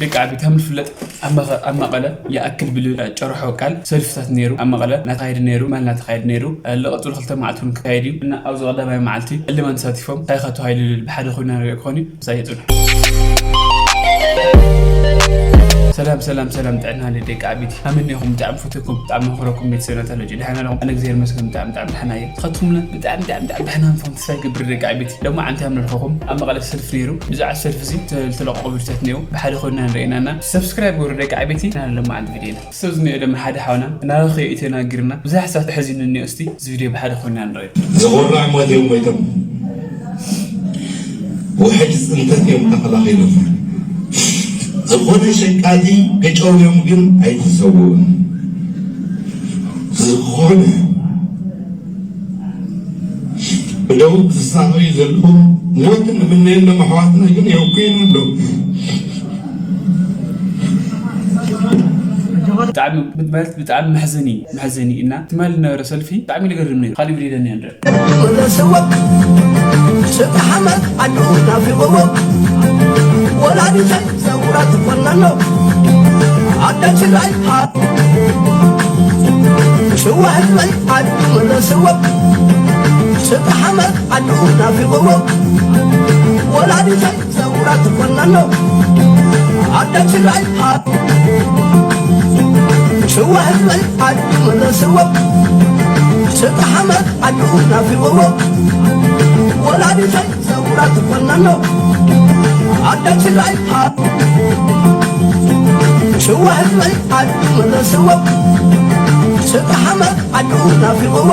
ደቂ ዓቢ ከም ዝፍለጥ ኣብ መቐ- ኣብ መቐለ ይኣክል ብልብል ጨርሖ ቃል ሰልፍታት ነይሩ። ኣብ መቐለ እናተኻየደ ነይሩ፣ ማል እናተኻየደ ነይሩ። ልቐፅሉ ክልተ መዓልቲ እውን ክካየድ እዩ እና ኣብዚ ቀዳማይ መዓልቲ ዕልማን ተሳቲፎም እንታይ ኸ ተባሂሉ ልብል ብሓደ ኮይና ንሪኦ ክኾን እዩ። ምሳይ የፅኑ። ሰላም ሰላም ሰላም፣ ጥዕና ለደቂ ዓቢቲ ኣመኒኹም ብጣዕሚ ፈተኩም ብጣዕሚ መኽረኩም ቤተሰብና ተለጅ ድሓና ኣለኹም። ኣነ እግዚኣብሔር ይመስገን ብጣዕሚ ብጣዕሚ ድሓና እየ። ትኸትኹምና ብጣዕሚ ብጣዕሚ ብጣዕሚ ድሓና ምንፎም ተስፋ ይገብር ደቂ ዓቢቲ። ሎማዓንቲ ከም ንልከኹም ኣብ መቐለ ሰልፍ ነይሩ። ብዛዕባ ሰልፍ እዚ ተ- ተለቀቑ ቪዲዮታት ነይሩ። ብሓደ ኮይና ንርእየና እና ሰብስክራይብ ግብሩ ደቂ ዓቢቲ። ና ሎማዓንቲ ቪዲዮና ሰብ ዝኒኦ ደማ ሓደ ሓውና ናበኸ እዩ ተናግርና ብዙሕ ሳት ሕዚኑ እኒኦ። እስቲ እዚ ቪዲዮ ብሓደ ኮይና ንርእዮ። ዝኹራዕ ሞት እዮም ሞይቶም። ውሕጅ ጽንተት እዮም ተኸላኺሎም። ዝኾነ ሸቃጢ ገጨውዮም ግን ኣይተሰውኡን። ዝኾነ ብደቡብ ዝሳቐዩ ዘለዉ ሞት ንምነየሎም ኣሕዋትና ግን የውኩይና ኣለዉ። ብጣዕሚ ማለት ብጣዕሚ መሕዘኒ መሕዘኒ እና ትማሊ ዝነበረ ሰልፊ ብጣዕሚ ልገርም ነይሩ። ካልእ ቪድዮ ደኒ ንርኢ። መለስዎ ስብሓመት ኣዱ ናፊቕዎ ወላዲተይ ዘውራ ትኮነኖ ኣደ ትግራይ ሃ ሽዋ ህዝበይ ኣዱ መለስዎ ስብሓመት ኣዱ ናፊቕዎ ወላዲተይ ዘውራ ትኮነኖ ኣደ ትግራይ ሃ ሽዋ ህዝበይ ኣዱ መለስዎ ስብሓመት ኣዱ ናፊቕዎ ወላዲተይ ዘውራ ትኮነኖ ኣደ ትግራይ ሃ ሽዋ ህዝበይ ኣዱ መለስዎ ስብሓመት ኣዱ ናፊቕዎ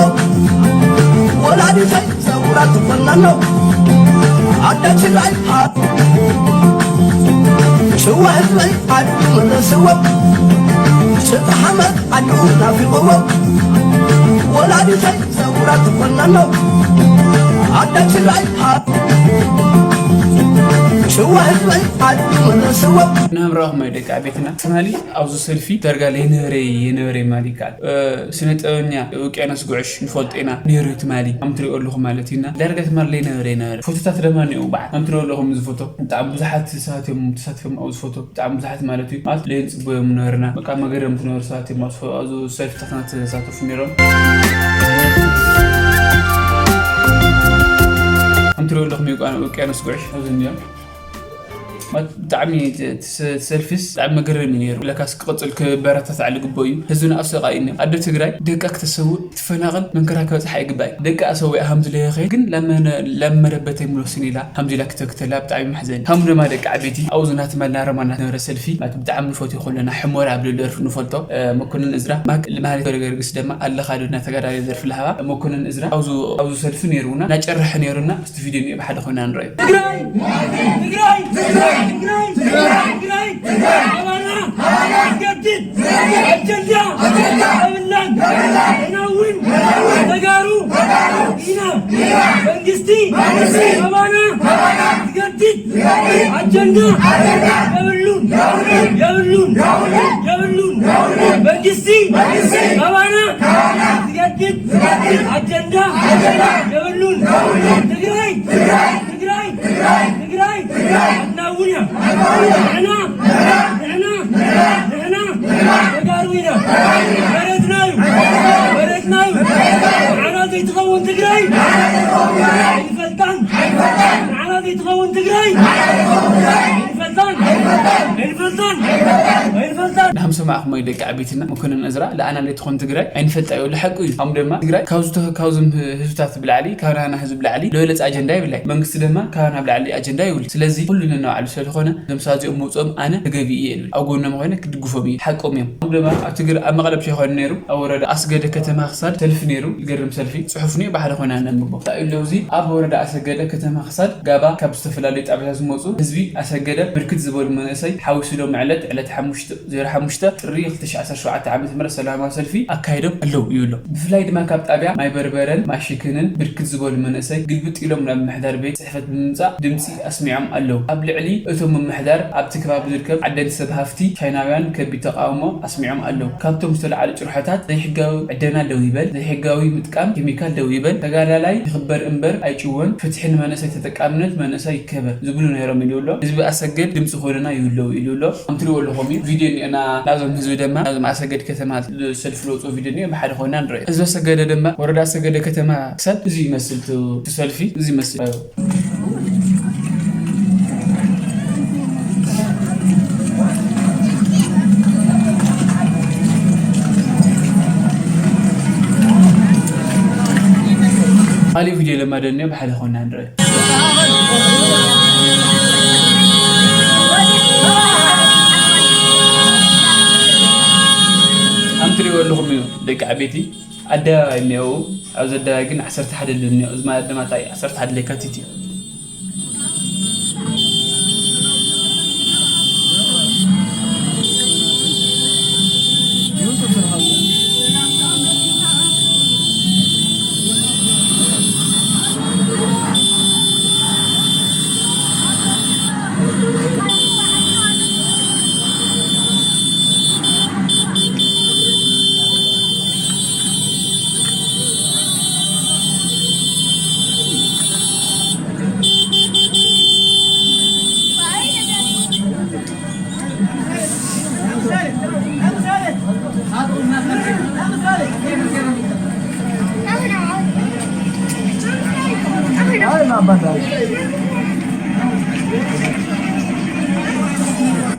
ወላዲተይ ዘውራ ትኮነኖ ኣደ ትግራይ ሃ ሽዋ ህዝበይ ኣዱ መለስዎ ስብሓመት ኣዱ ናፊቕዎ ወላዲተይ ዘውራ ትኮነኖ ኣደ ትግራይ ሃ ሽዋ ህዝበይ ኣዱ መለስዎ ናብራኹም ደቂ ዓቤትና ትማሊ ኣብዚ ሰልፊ ዳርጋ ለይነበረ የነበረ ማለት ይከኣል። ስነ ጥበበኛ ውቅያኖስ ጉዕሽ ንፈልጦ ኢና ነይሩ ትማሊ ከም ትሪኦ ኣለኹ ማለት እዩና ዳርጋ ትማሊ ለይነበረ የነበረ ፎቶታት ደማ እኒኦ በዓል ከም ትሪኦ ኣለኹም እዚ ፎቶ ብጣዕሚ ብዙሓት ሰባት እዮም ተሳትፎም ኣብዚ ፎቶ ብጣዕሚ ብዙሓት ማለት እዩ ማለት ለይንፅበዮም ነበርና በቃ መገረም ትነበሩ ሰባት እዮም ኣብዚ ሰልፍታትና ተሳተፉ ነይሮም። ከም ትሪኦ ኣለኹም ውቅያኖስ ጉዕሽ ኣብዚ እኒኦ ብጣዕሚ ሰልፊስ ብጣዕሚ መገረሚ ነይሩ ለካስ ክቕፅል ክበረታታዕ ልግቦ እዩ ህዝብና ኣሰቃዩ እኒኦ ኣደ ትግራይ ደቃ ክተሰውእ ትፈናቐል መንከራ ክበፅሓ ይግባእ እዩ ደቃ ኣሰዊኣ ሃምዚ ለየኸ ግን ላብ መረበተይ ምለሱን ኢላ ሃምዚ ኢላ ክተክተላ ብጣዕሚ መሕዘኒ ሃሙ ደማ ደቂ ዓበይቲ ኣብኡ ዝናትመልና ረማና ነበረ ሰልፊ ማለት ብጣዕሚ ንፈትዮ ከለና ሕሞራ ኣብ ልደርፍ ንፈልጦ መኮንን እዝራ ማክ ልማህሌት ወረገርግስ ደማ ኣለኻ ዶ እናተጋዳለ ዘርፊ ለሃባ መኮንን እዝራ ኣብዚ ሰልፊ ነይሩና እናጨረሐ ነይሩና ስቱዲዮ እኒኦ ብሓደ ኮይና ንረኣዩ ትግራይ ትግራይ ትግራይ ትግራይ ትግራይ ኣማራ ትገድድ ኣጀንዳ የብላን ንሕና እውን ተጋሩ ኢና መንግስቲ ኣማራ ትገድድ ኣጀንዳ የብሉን የብሉን የብሉን መንግስቲ ኣማራ ትገድድ ኣጀንዳ የብሉን ትግራይ ትግራይ ትግራይ ትግራይ ትግራይ ትግራይ ኣናውያ ንሕና ንሕና ንሕና ንሕና ተጋሩ ኢና መሬትና እዩ መሬትና እዩ ንዓና ዘይትኸውን ትግራይ ኣይንፈልጣን ንዓና ዘይትኸውን ትግራይ ኣይንፈልጣን ኣይንፈልጣን ኣይንፈልጣን ንሃም ሰማዕኹም ወይ ደቂ ዓቤትና መኮንን እዝራ ለኣና ዘይትኾን ትግራይ ኣይንፈልጣ እዩ ለሓቁ እዩ ሃም ድማ ትግራይ ካብዞም ህዝብታት ብላዕሊ ካብ ናና ህዝቢ ብላዕሊ ለበለፀ ኣጀንዳ የብላይ መንግስቲ ድማ ካባና ብላዕሊ ኣጀንዳ የብሉ ስለዚ ኩሉ ነናባዕሉ ስለዝኾነ እዞም ሰባት እዚኦም ምውፅኦም ኣነ ተገቢ እየ ይብል ኣብ ጎኖም ኮይነ ክድግፎም እየ ሓቆም እዮም ኣም ድማ ኣብ ትግር ኣብ መቐለ ብቻ ይኮነ ነይሩ ኣብ ወረዳ ኣስገደ ከተማ ክሳድ ሰልፊ ነይሩ ዝገርም ሰልፊ ፅሑፍ ኒ ብሓደ ኮይና ነንብቦ ለውዚ ኣብ ወረዳ ኣሰገደ ከተማ ክሳድ ጋባ ካብ ዝተፈላለዩ ጣብያታት ዝመፁ ህዝቢ ኣሰገደ ብርክት ዝበሉ መንእሰይ ሓዊሱ ሎም ዕለት ዕለት ሓሙሽተ ዜሮ ሓሙሽተ ጥሪ ክልተ ሺሕ ዓሰርተ ሸውዓተ ዓመተ ምህረት ሰላማዊ ሰልፊ ኣካይዶም ኣለዉ ይብሎ። ብፍላይ ድማ ካብ ጣብያ ማይ በርበረን ማይ ሽክንን ብርክት ዝበሉ መንእሰይ ግልብጥ ኢሎም ናብ ምምሕዳር ቤት ጽሕፈት ብምምጻእ ድምጺ ኣስሚዖም ኣለዉ። ኣብ ልዕሊ እቶም ምምሕዳር ኣብቲ ከባቢ ዝርከብ ዓደግቲ ሰብ ሃፍቲ ቻይናውያን ከቢድ ተቓውሞ ኣስሚዖም ኣለዉ። ካብቶም ዝተለዓሉ ጭርሖታት ዘይሕጋዊ ዕደና ደው ይበል፣ ዘይሕጋዊ ምጥቃም ኬሚካል ደው ይበል፣ ተጋዳላይ ይኽበር እምበር ኣይጭወን፣ ፍትሒ ንመንእሰይ ተጠቃምነት መንእሰይ ይከበር ዝብሉ ነይሮም ኢሉ ኣሎ። ህዝቢ ኣሰገድ ድምፂ ኮይኑና ይህለው ኢሉ ኣሎ። ከም ትሪእዎ ኣለኹም እዩ ቪድዮ እኒኦና ናዞም ህዝቢ ድማ ናዞም ኣሰገድ ከተማ ሰልፊ ለውፅኡ ቪድዮ እኒኦ ብሓደ ኮይና ንርኢ። ህዝቢ ኣሰገደ ድማ ወረዳ ኣሰገደ ከተማ ክሳብ እዚ ይመስል እቲ ሰልፊ እዚ ይመስል። ካሊእ ቪድዮ ለማደ እኒኦ ብሓደ ኮይና ንርኢ። ከም ትሪእዎ ኣለኹም እዩ ደቂ ዓበይቲ ኣደባባይ እኒኦ። ኣብዚ ኣደባባይ ግን ዓሰርተ ሓደ ኣሎ እኒኦ። እዚ ማለት ድማ እንታይ ዓሰርተ ሓደ ለካቲት እዩ።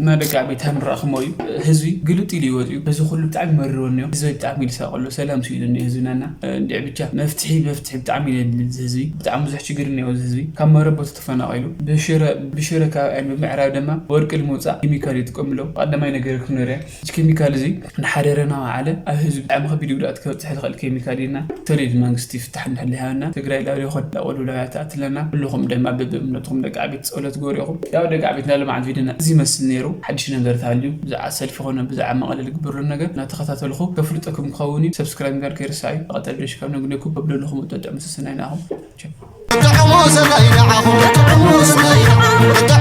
እና ደቂ ዓበይቲ ንረእኽሞ እዩ። ህዝቢ ግልጥ ኢሉ ይወፅዩ። በዚ ኩሉ ብጣዕሚ መሪርዎ እኒኦ። ህዝቢ ብጣዕሚ ኢሉ ሳቀሎ ሰላም ስኢሉ እኒኦ ህዝብናና። እንዲዕ ብቻ መፍትሒ መፍትሒ ብጣዕሚ የድሊ እዚ ህዝቢ። ብጣዕሚ ብዙሕ ችግር እኒኦ እዚ ህዝቢ። ካብ መረበቱ ተፈናቒሉ ብሽረ ብሽረ ከባቢያን ብምዕራብ ድማ ወርቂ ንምውፃእ ኬሚካል ይጥቀምሎም። ቀዳማይ ነገር ክንሪያ እዚ ኬሚካል እዚ ንሓደረ እናወዓለ ኣብ ህዝቢ ብጣዕሚ ከቢድ ጉድኣት ከብፅሕ ዝኽእል ኬሚካል ኢና። ተለዩ መንግስቲ ፍታሕ እንድሕር ሃበና ትግራይ ላዕሊ ይኹን ላቆሉ ላውያ ተኣትለና። ኩልኹም ድማ በብእምነትኩም ደቂ ዓበይቲ ጸሎት ግበሩ ኢኹም። ያው ደቂ ዓበይቲ ናይ ልምዓት ቪድዮና እዚ ይመስል ነይሩ። ሓድሽ ነገር ተሃልዩ ብዛዕባ ሰልፊ ኮነ ብዛዕባ መቐለ ዝግበረሉ ነገር እናተኸታተልኹ ከፍልጠኩም ክኸውን እዩ። ሰብስክራይብ ምግባር ከይርሳዕ እዩ። ቀጠል ደሽ ካብ ነግደኩም ከብለልኹም ወጠጠ ምስስና ኢናኹም። ጥዕሙ ሰናይ ንዓኹም፣ ጥዕሙ ሰናይ ንዓኹም።